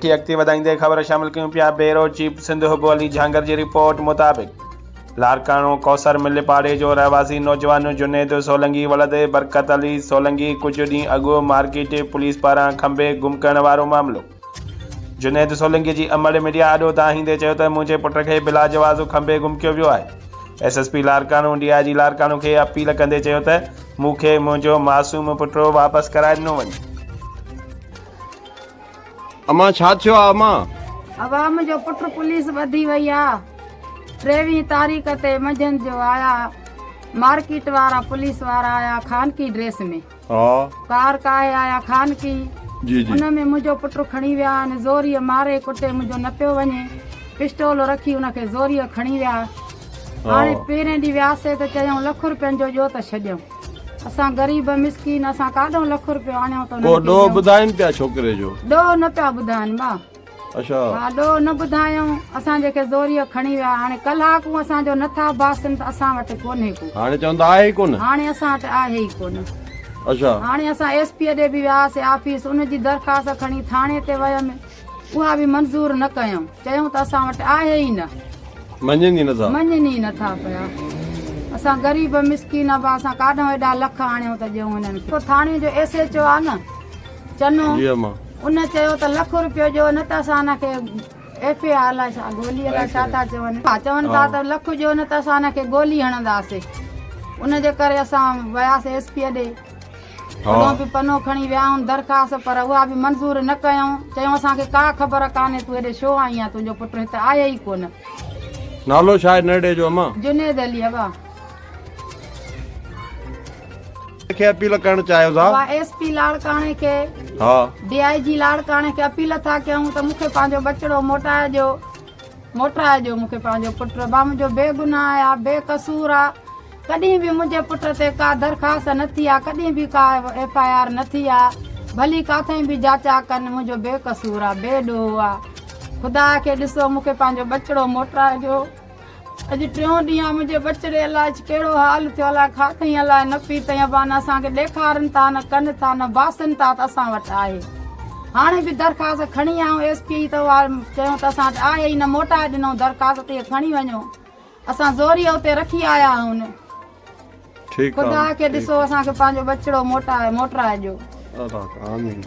کي اڳتي وڌائيندي خبر شامل ڪيون پيا بيورو چيف سنڌ حب علي جهانگير جي رپورٽ مطابق لاڙڪاڻو ڪوثر مل پاڙي جو رهواسي نوجوان جنيد سولنگي ولد برڪت علي سولنگي ڪجهه ڏينهن اڳ مارڪيٽ پوليس پاران کنڀي گم ڪرڻ وارو معاملو جنيد سولنگي جي امڙ ميڊيا آڏو دانهيندي چيو ته منهنجي پٽ کي بلاجواز کنڀي گم ڪيو ويو آهي S S P Larkana D I G Larkana کي اپيل ڪندي چيو ته مون کي منهنجو معصوم پٽ واپس ڪرائي ڏنو وڃي. امان ڇا ٿيو آ امان. عوام جو پٽ پوليس ٻڌي وئي آ ٽيويهين تاريخ تي منجهند جو آيا مارڪيٽ وارا پوليس وارا آيا خانڪي ڊريس ۾ ها ڪار ڪاهي آيا خانڪي جي جي ان ۾ منهنجو پٽ کڻي ويا آهن زوريء ماري ڪٽي منهنجو نه پيو وڃي پسٽول رکي ان کي زوريء کڻي ويا هاڻي پهرين ڏينهن وياسي ته چيائون لک روپين جو ڏيو ته ڇڏيون. اسان غريب مسڪين اسان ڪاڏئون لک روپيو آڻيون ته ڪو انهن کي ڏوهه ڏيون. ٻڌائين پيا ڇوڪري جو؟ ڏوهه نه پيا ٻڌائن ڀا. اڇا. ها ڏوهه نه ٻڌايائون اسان جي کي زوريء کڻي ويا هاڻي ڪلاڪون اسان جو نه ٿا باسن ته اسان وٽ ڪونهي ڪو. هاڻي چون ته آهي ئي ڪونه. هاڻي اسان وٽ آهي ئي ڪونه. اڇا. هاڻي اسان ايس پيء ڏي به وياسي آفيس ان جي درخواست کڻي ٿاڻي تي ويم. اها به منظور نه ڪيائون. چيائون ته اسان وٽ آهي ئي نه. مڃين ئي نٿا. مڃين ئي نٿا پيا. اسان غريب مسڪين ابا اسان ڪاڏهون ايڏا لک آڻيون ته ڏيون هنن کي. ٿاڻي جو ايس ايڇ او آ نه چنو جي امان. ان چيو ته لک روپيو ڏيو نه ته اسان هن کي ايف I R لاء ڇا گولي لاء ڇا ٿا چون. چون ٿا ته لک ڏيو نه ته اسان هن کي گولي هڻنداسي. ان جي ڪري اسان وياسي ايس پي ڏي. اڳئون به پنو کڻي ويا آهيون درخواست پر اها به منظور نه ڪيائون چيائون اسان کي ڪا خبر ڪانهي تون هيڏي ڇو آئين آهين تنهنجو پٽ هت آهي ئي ڪونه. نالو ڇا آهي ننڍڙي جو امان؟ جنيد علي ابا. کي اپيل ڪرڻ چاهيو ٿا؟ ابا ايس پي لاڙڪاڻي کي ها. ڊي I جي لاڙڪاڻي کي اپيل ٿا ڪيون ته مون کي پنهنجو ٻچڙو موٽائي ڏيو موٽرائي ڏيو مون کي پنهنجو پٽ ابا منهنجو بي گناهه آ بي قصور آ. ڪڏهن به منهنجي پٽ تي ڪا درخواست نه ٿي آ، ڪڏهن به ڪا ايف I R نه ٿي آ، ڀلي ڪاٿئين به جاچا ڪن، منهنجو بي قصور آ، بي ڏوهه آ، خدا کي ڏسو مون کي پنهنجو ٻچڙو موٽرائي ڏيو، اڄ ٽيون ڏينهن آ منهنجي ٻچڙي الاء ڪهڙو حال ٿيو الاء کاڌئين الاء نه پيتئين ابا نه اسان کي ڏيکارن ٿا نه ڪن ٿا نه باسن ٿا ته اسان وٽ آهي، هاڻي به درخواست کڻي آيا آهيون ايس پي ته اها چيو ته اسان وٽ آهي ئي نه موٽائي ڏنئون درخواست ته اهي کڻي وڃو. اسان زوريء اتي رکي آيا آهيون. ٺيڪ خدا کي ڏسو اسان کي پنهنجو ٻچڙو موٽائي موٽرائي ڏيو. آمين.